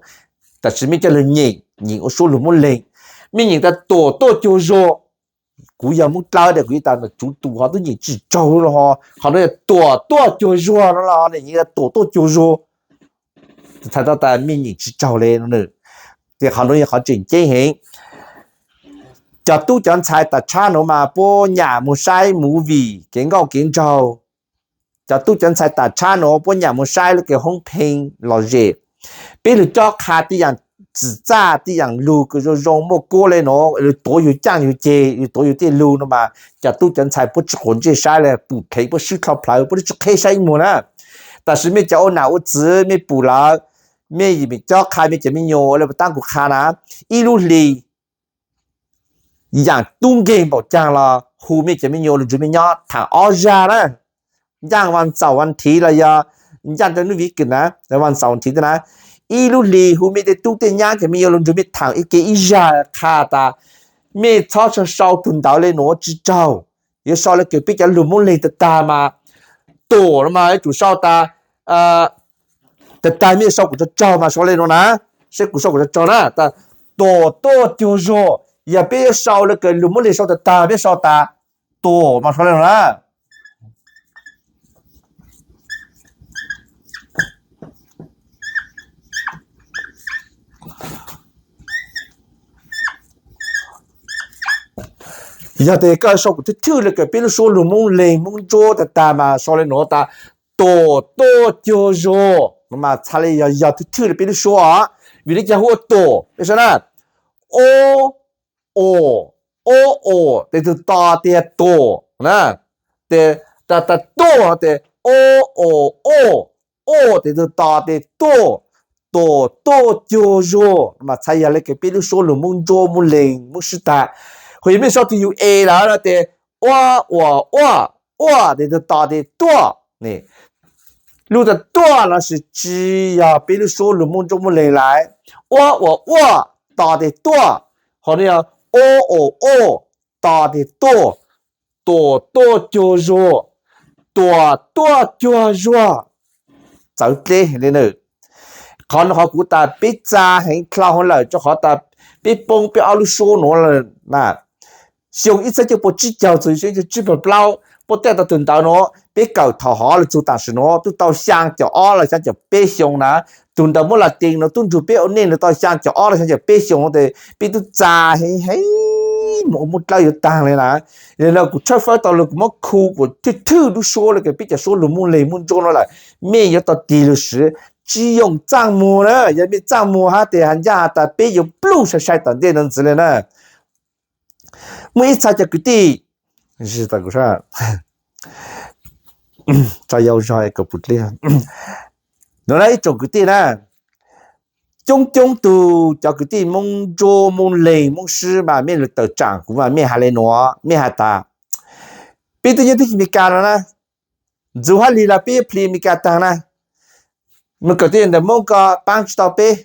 tab sis mej coj lug nyeem, nyeem ua suab lug Moob Leeg. Mej nyeem tas tuam tuaj cuag zuag, kuv yog muab dlawb tas kuv yeej tas tsuv tus ho twb nyeem tsis raug los, qhov no yog tuam tuaj cuag zuag no los nyeem tas tuam tuaj cuag zuag, txhais tau tas mej nyeem tsis raug le no. Ces qhov no yog qhov tseem ceeb heev. Cov tub cov ntxhais tam tshab nuav mas puab nyam moog saib movie kev nkauj kev nraug. Cov tub cov ntxhais tam tshab nuav puab nyam moog saib lub kev hoob pheej lom zem. Peb lug cob qha tej yaam txim txaj, tej yaam lug kws zoo zoo muaj kuab le nuav, lug tuav yug caaj yug ceg, lug tuav yug tej lug no mas cov tub cov ntxhais puab tsis quav ntsej saib le, pum dheev puab swb dlhau plawv, puab tsis qheb saib ib muag na. Tab sis mej cov ua nam ua txiv mej pum lawm, mej cob qha mej cov me nyuam le puas taab kuv qha na, ib lub hli yaam tub nkeeg npaum caag los hu mej cov me nyuam lug nrug mej nyob thaam ob zag na. Ncaaj vas xaum vas thiv los yog ncaaj rau nub viv kws na, vas xaum vas thiv na, ib lub hli hu mej tej tub tej nyab cov me nyuam lug nrug mej thaam ib ke ib zag qha tas mej txhob sau tug ntawv le nuav tsis raug, yuav sau le kws peb cov lug Moob Leeg tag tag mas, tuam no mas yuav tsum sau tas, tag tag mej sau kuas tsaug tsaug mas sau le nuav na, saib kuv sau kuas tsaug tsaug na, tas tuam tuaj cuag zuag, yog peb yuav sau le kws lug Moob Leeg sau tag tag peb sau tas tuam mas sau le nuav na. Yog tes koj sau kuas thwj thwj le kws peb lub suab lug Moob Leeg Moob Ntsuab tag tag mas sau le nuav tas tuam tuaj cuag zuag no mas txhaj le yog yog thwj thwj le peb lub suab os. Vim le caag hu ua tuam peb saib na, o, o, o, o, tes tug to tes yog tuam na, tes tas tas tuaj tes o, o, o, o, tes tug to tes tuaj, tuam tuaj cuag zuag mas txhaj yog le kws peb lub suab lug Moob Ntsuab Moob Leeg Moob Sib tag. Hos yog mej sau tug yus e lawm no tes ua, ua, ua, ua, tes tug to tes tuaj. Lub tas tuaj no tsis, tsis yog peb lub suab lug Moob Ntsuab Moob Leeg lawm. Ua, ua, ua, to tes tuaj. Hos no yog o, o, o, to tes tuaj, tuam tuaj cuag zuag, tuam tuaj cuag zuag. Txawv dleb heev le na. Qhov no qhov kuv tas peb txav heev dlhau heev lawm rua qhov tas peb poob peb ob lub suab nuav lawm na. xyoo ib txhiab cuaj pua tsib caug txug xyoo ib txhiab cuaj pua tsib caug plaub, puab tej tau tug ntawv nuav, peb kawm thaum hov los txug tam sim nuav tub tau xyaa caum ob los xyaa caum peb xyoo na. Tug ntawv Moob Las Tees nuav tub nrug peb ua neej nuav tau xyaa caum ob los xyaa caum peb xyoo tes peb tub txaa heev heev moog ua Moob Dlawb yuav taag le na. Yog le nuav kuv tshawb fawb tau le kuv muab khu kuas thwj thwj lub suab le kws peb cov suab lug Moob Leeg Moob Ntsuab nuav lawm, mej yuav tau tig lug swv, tsi yoog txaaj muag na. Yog mej txaaj muag hab tes has ncaj has tas peb yuav pluj sai sai tom ntej nuav ntxiv le na. Muaj ib txha cov kwv tij, tso yau zog, nuav na ib tsoom kwv tij na, coob coob tug cov kwv tij Moob Ntsuab Moob Leeg Moob Sib mas mej lug tawm tsaam kuv mas mej has le nuav, mej has tas peb tub nyob teb chaws Amelikas nuav na, ntxuv hab li los peb yuav plhis Amelikas taag na. Moog kawm tej ntawm Moob ko paab tsi tau peb,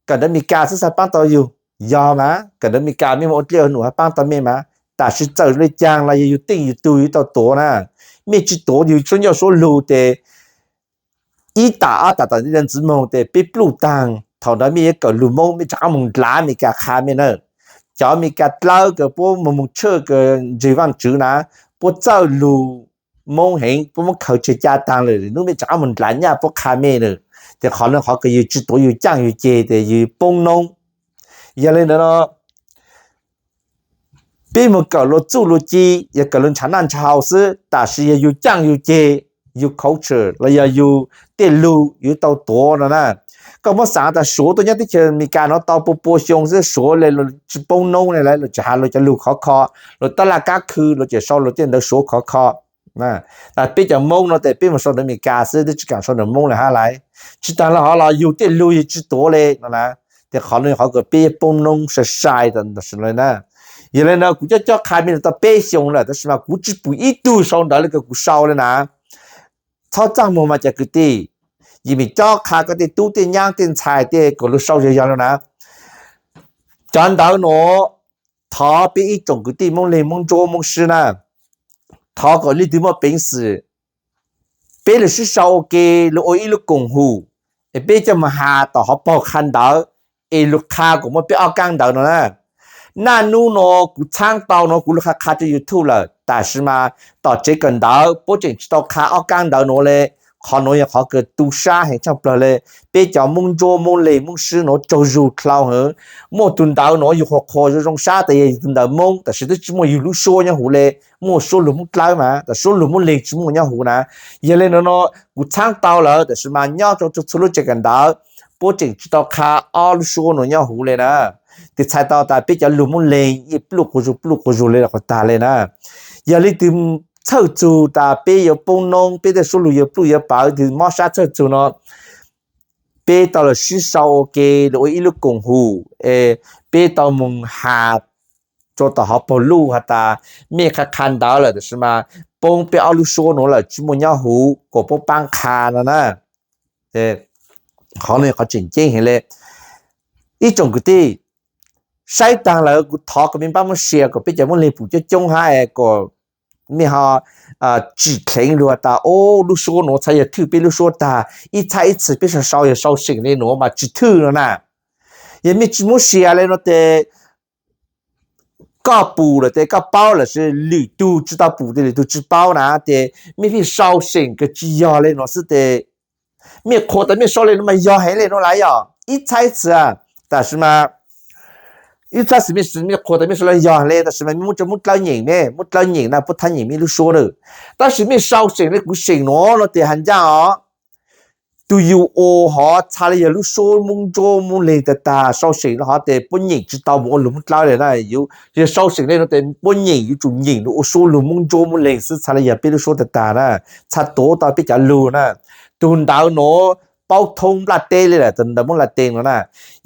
kawm ntawv Amelikas xwb xaav paab tau yug. Yog mas kawm ntawv Amelikas mej muaj ua dlej ua num hab paab tau mej mas, tam sim txawm le caag los yog yug teej yug tug yug tau tuav na. Mej tsi tuav yug suab ncauj suab lug tes ib tam ob tam tom ntej nuav ntxiv moog tes peb pluj taag. Thaum ntawd mej yuav kawm lug Moob mej rov qaab moog ndlav Amelikas qha mej na. Cov Amelikas dlawb kws puab moog moog tshaj kws ntseg Vaajtswv na, puab txawj lug Moob heev, puab muab khaws tseg ca taag lawm, nub mej rov qaab moog ndlav nyaj puab qha mej na. Tes qhov nuav qhov kws yug tsi tuav yug caaj yug ceg tes yug poob noob. Yog le ntawd no peb moog kawm luag txuj luag ci, yog kawm luag ntshav naj ntshav haus xwb, tam sim yog yug caaj yug ceg, yug culture los yog yug tej lug yug tau tuav no na. Koj muab xaav tas Suav tuaj nyob teb chaws Amelikas nuav tau pua pua xyoo xwb Suav le luag tsi poob noob le, luag tseem has luag cov lug khov kho, luag tab laj kab khw luag tseem sau luag tej ntawv Suav khov kho. Peb cov Moob no tes peb moog sau ntawv Amelikas xwb, twb tsi kaam sau ntawv Moob le hab lauj. Tsi taag le hov los yug tej lug yug tsi tuav le no na. Tes qhov nuav qhov kws peb poob noob sai sai tam sim le na. Yog le nuav kuv cob cob qha mej lug tau peb xyoo lawm tab sis mas kuv tsi pum ib tug sau ntawv le kws kuv sau le na. Txhob txaaj muag mas cov kwv tij, yog mej cob qha koj tej tub tej nyab tej ntxhais tej kom lug sau yog yog le na. Cov ntawv nuav thov peb ib tsoom kwv tij Moob Leeg Moob Ntsuab Moob Sib na, thov kom leej twg muaj peev xwm, peb lug sib sau ua ke, lug ua ib lub koom hum, es peb coj moog has tom hov paug qha ntawv, es lug qha kom muaj peb ob kaab ntawv no na. Naj nub nuav kuv txhaab tau nuav kuv lug qha qha rua YouTube lawm, tam sis mas tom tsev kawm ntawv puab tseem tsi tau qha ob kaab ntawv nuav le. Qhov nuav yog qhov kws tu sab heev tshaaj plawg le. Peb cov Moob Ntsuab Moob Leeg Moob Sib nuav tsaug zug dlhau heev. Muaj tug ntawv nuav yug qhuas qhuas zoo zoo sab tas yog yug tug ntawv Moob, tam sis twb tsi muaj yug lub suab nyob huv le. Muaj suab lug Moob Dlawb mas, tas suab lug Moob Leeg tsi muaj nyob huv na. Yog le nuav no kuv txhaab tau lawm, tam sis mas nyob rua txhua lub tsev kawm ntawv puab tseem tsi tau qha ob lub suab nuav nyob huv le na. Tes txhais tau tas peb cov lug Moob Leeg yeej pluj quas zug pluj quas zug le los quas tag le na. Yog leej twg txhawj txug tas peb yuav poob noob, peb tej suab lug yuav pluj yuav pawv, tes mob sab txhawj txug no, peb tau lug sib sau ua ke, lug ua ib lub koom hum, es peb tau moog has rua tom hov paug luj has tas mej qha qha ntawv lawm, tam sis mas poob peb ob lub suab nuav lawm tsi muaj nyob huv, kom puab paab qha no na. Qhov nuav qhov tseem ceeb heev le. Ib tsoom kwv tij, saib taag lawm kuv thov kom mej npaj muab share kom peb cov Moob Leeg pum coob coob hab es kom mej ho tsim dleev lug has tas, o, lub suab nuav txhad yog thwj peb lub suab tag, ib txhab ib txhis peb sau sau yog sau seem le nuav mas tsi thwj no na. Yog mej tsi muab share le no tes koj pum lawm tes koj paub lawm, sis lwm tug tsi tau pum tes lwm tug tsi paub na, tes mej pheej sau seem kws tsi yog le nuav xwb tes mej qhuas tas mej sau le nuav mas yog heev le nuav lawm yog ib txhab ib txhis, tam sis mas ib txhab ib txhis mej qhuas tas mej sau le yog le, tam sis mas mej muab rua Moob Dlawb nyeem ne, Moob Dlawb nyeem na puab thab nyeem mej lub suab lawm. Tab sis mej sau seem le kuv seem nuav no tes has ncaj os, tug yug ua hov txhad le yog lub suab Moob Ntsuab Moob Leeg tag tag, sau seem le hov tes puab nyeem tsi tau moog ua lug Moob Dlawb le na. Yog sau seem le nuav tes puab nyeem yuav tsum nyeem lug ua suab lug Moob Ntsuab Moob Leeg xwb txhad le yog peb lub suab tag tag na, txhad tuav tau peb cov lug na. Tug ntawv nuav paub thoob nplaj teb le lawm, tug ntawv Moob Las Tees nuav na.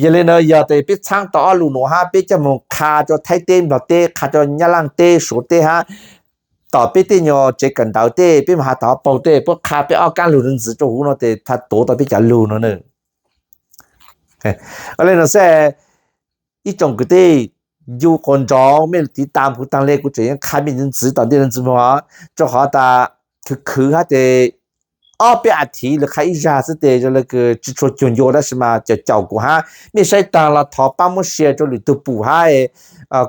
Yog le nuav yog tes peb txhaab tau ob lug nuav hab peb coj moog qha rua Thaib teb Nplog teb, qha rua Nyab Laaj teb Suav teb hab tom peb tej nyuag tsev kawm ntawv tej, peb moog has tom hov paug tej, puab qha peb ob kaab lug nuav ntxiv rua huv no tes txhad tuav tau peb cov lug no na. Le nuav xwb, ib tsoom kwv tij, ncu quas nroo mej lug tiv tam kuv taag le, kuv tseem yuav qha mej ntxiv tom ntej nuav ntxiv moog os, rua qhov tas khwv khwv hab tes ob peb a thiv lawv qha ib zag xwb tes zoo li kws tsis tshua cuag ncua tab sis mas caum caum kuv hab, mej saib taag los thov pab muab share rua lwm tug pum hab,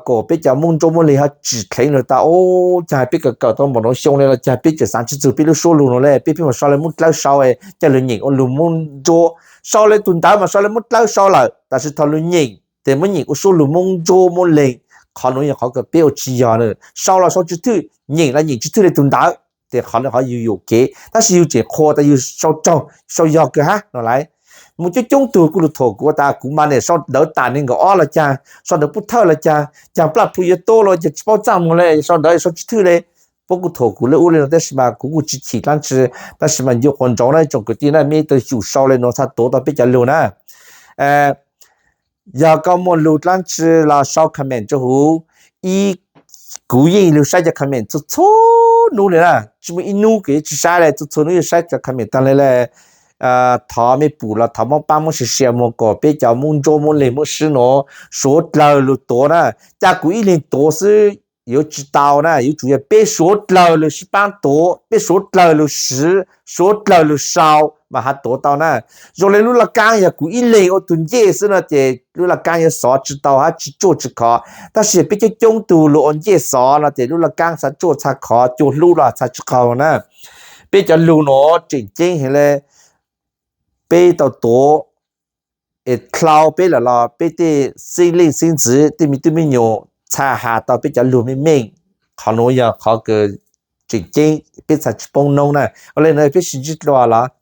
kom peb cov Moob Ntsuab Moob Leeg ho tsim dheev lug tas, o, caag peb kawm kawm tau npaum nuav xyoo le los caag peb tseem xaav tsis txug peb lub suab lug nuav le, peb peb mam sau le Moob Dlawb sau, caag lug nyeem ua lug Moob Ntsuab, sau le tug ntawv mas sau le Moob Dlawb sau lawm, tab sis thaum lug nyeem tes muab nyeem ua suab lug Moob Ntsuab Moob Leeg, qhov nuav yog qhov kws peb ua tsis yog na, sau los sau tsis thwj, nyeem los nyeem tsis thwj le tug ntawv, tes qhov nuav qhov yug yuam kev tab sis yug tseem qhuas tas yug sau raug sau yog kawg hab no lawm. Muaj coob coob tug kuj lug thuam kuv tas kuv mas nim sau ntawv tas neeg nkaum ob los caag, sau ntawv pub thawj los caag, caag plaj phu yuav tuab los caag tsis paub txaj muag le, sau ntawv sau tsis thwj le. Puab kuj thuam kuv le ub le nuav tab sis mas kuv kuj tsis chim dlaab tsi, tab sis mas ncu quas ntsoov na tsoom kwv tij na, mej tau xyum sau le nuav txhaj tuav tau peb cov lug na. Yog koj muaj lug dlaab tsi los sau comment rua huv. Ib, kuv yeej lug saib cov comment txhua txhua nub le na, tsis muaj ib nub kws tsis saib le, txhua txhua nub yeej saib cov comment taag le le. Thov mej pum los thov muab pab muab share share moog kom peb cov Moob Ntsuab Moob Leeg muab sib nuav suav dlawg lug tuav na. Ca kuv ib leeg tuav xwb yuav tsis tau na, yuav tsum yog peb suav dlawg lug sib paab tuav, peb suav dlawg lug siv, suav dlawg lug sau mas has tuav tau na. Zoo le lub laj kaab yog kuv ib leeg ua tug ncej xwb no ces lub laj kaab yuav xov tsis tau hab tsis tsuaj tsis khov, tab sis yog peb coob coob tug lug ua ncej xov no ces lub laj kaab txhaj tsuaj txhaj khov, cua hlub los txhaj tsis qaug na. Peb cov lug nuav tseem ceeb heev le, peb tau tuav es dlhau peb lawm los peb tej xeeb leej xeeb ntxwv tej me tub me nyuam txhaj has tau peb cov lug meej meej. Qhov nuav yog qhov kws tseem ceeb peb txhaj tsis poob noob na. Ua le nuav peb sib ntsib dlua los